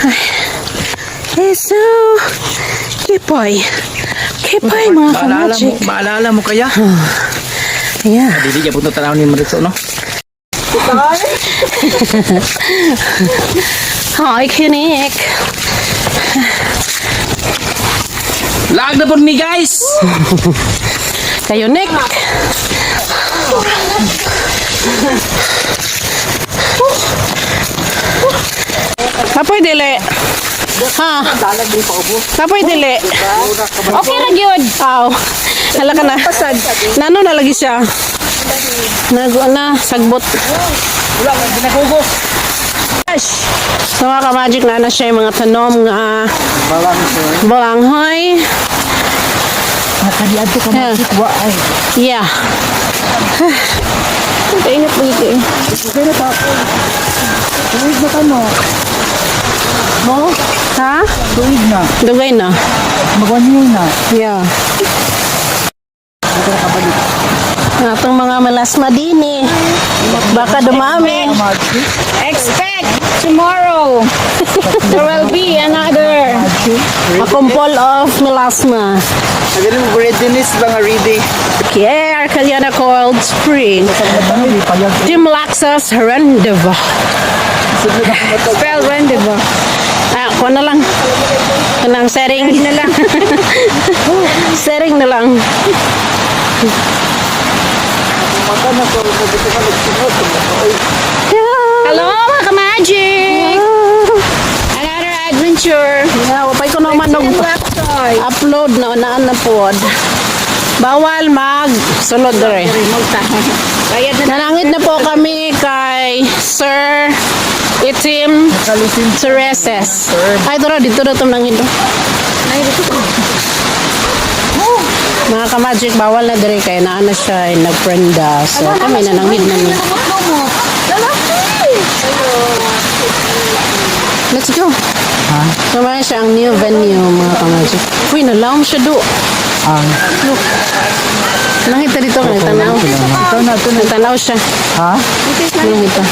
Eh, so, kipoy. Kipoy, mga Maalala mo, ka-magic. Maalala mo kaya? Yeah. Dili ja punto tanaw ni Maritso, no? Hi, Kinik. Lag na po mi, guys. Kayo, Nick. Kapoy dili. Ha? Kapoy dili. Okay ra gyud. Aw. Hala ka na. Nano na lagi siya. Nag na sagbot. Wala man ginagugos. So mga ka-magic na na siya yung mga tanom nga balanghoy. Nakadiadto ka magic wa ay. Yeah. Kainit mo ito eh. Okay na ta. Tuig na kano. No? Ha? Tuig na. Dugay na. Mag 1 year na. Yeah. Hindi ka nakabalik. Atong mga malasma din eh. Baka dumami. Magic. Expect tomorrow there will be another A kumpol of melasma. Nagaling mo readiness ba nga ready? Yeah, Arcaliana Cold Spring. Ano, di payag. Team Laxas Rendezvous. Spell rendezvous. Ah, kuha na lang. Kanang sharing na lang. Sharing na lang. Yeah. Hello, mga ka-magic! Another adventure. Yeah, wapay ko naman og Laptoy. Upload na unaan na pod. Bawal mag sulod dere. Bayad na. Nanangit na po kami kay Sir Itim Tereses. Ay, tara, dito na itong nangit. Mga ka-magic, bawal na dere kay naa na siya ay nagprenda. So, kami nanangit na mi. Let's go. Ha? So, meron siya ang new venue, mga ka-magic. Uy, nalawom siya do. Ang Look. Nangita dito, nagtanaw. Ito na, ito na. Nagtanaw siya. Ha? Nangita.